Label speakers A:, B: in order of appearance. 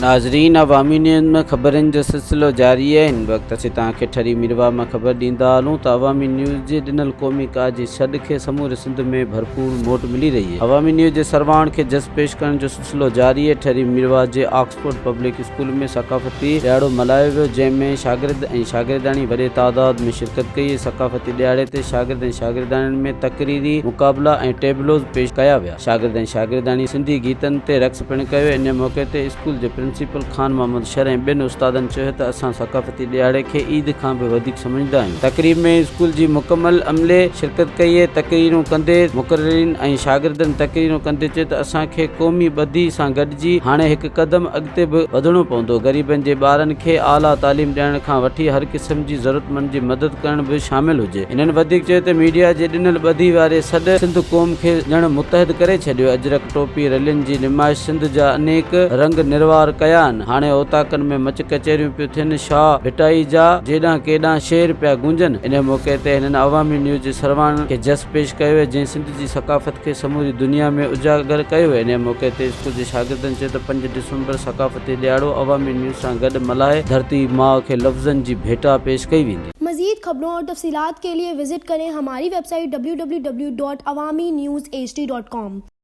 A: ناظرين عوامي نيوز ۾ خبرن جو سلسلو جاري آهي هن وقت اسين توهان کي ٺري ميرواهه مان خبر ڏيندا هلون ته عوامي نيوز جي ڏنل قومي ڪا جي سڏ کي سموري سنڌ ۾ ڀرپور موٽ ملي رهي آهي عوامي نيوز جي سرواڻ کي جس پيش ڪرڻ جو سلسلو جاري آهي ٺري ميرواهه جي آڪسفورڊ پبلڪ اسڪول ۾ ثقافتي ڏهاڙو ملهايو ويو جنهن ۾ شاگرد ۽ شاگردياڻي وڏي تعداد ۾ شرڪت ڪئي ثقافتي ڏهاڙي تي شاگرد ۽ شاگردياڻين ۾ تقريري مقابلا ۽ ٽيبلوز پيش ڪيا ويا. شاگرد ۽ شاگردياڻي سنڌي گيتن تي رقص پڻ ڪيو. ان موقعي تي اسڪول جي پرنسپل خان محمد شر ۽ ٻين استادن چيو ته اسان ثقافتي ڏهاڙي کي عيد کان به وڌيڪ سمجهندا آهيون. تقريب ۾ اسڪول جي مڪمل عملي شرڪت ڪئي. تقريرون ڪندي مقررين ۽ شاگردن تقريرون ڪندي چيو ته اسان کي قومي ٻڌي سان گڏجي هاڻي هڪ قدم اڳتي به وڌڻو پوندو. غريبن جي ٻارن کي اعليٰ تعليم ڏيڻ کان وٺي هر قسم جي ضرورتمند جي مدد ڪرڻ به شامل هجي. هنن وڌيڪ چيو ته ميڊيا جي ڏنل ٻڌي واري سڏ سنڌ قوم کي ڄڻ متحد ڪري ڇڏيو، اجرڪ ٽوپي رلين جي نمائش سنڌ جا انيڪ رنگ نروار ڪيا آهن، هاڻي اوطاقن ۾ مچ ڪچهريون پيون ٿين، شاهه ڀٽائي جا جيڏانهن ڪيڏانهن شعر پيا گونجن، انهي موقعي تي هنن عوامي نيوز جي سرواڻ کي جس پيش ڪيو جنهن سنڌ جي ثقافت کي سموري دنيا ۾ اجاگر ڪيو، انهي موقعي تي اسڪول جي شاگردن چيو ته پنج ڊسمبر ثقافتي ڏهاڙو عوامي نيوز سان گڏ ملهائي ڌرتي ماء کي لفظن جي ڀيٽا پيش ڪئي ويندي.
B: مزيد خبرون اور تفصيلات کے لئے وزٽ ڪرين ھماري website W W W dot Awami news H D dot com.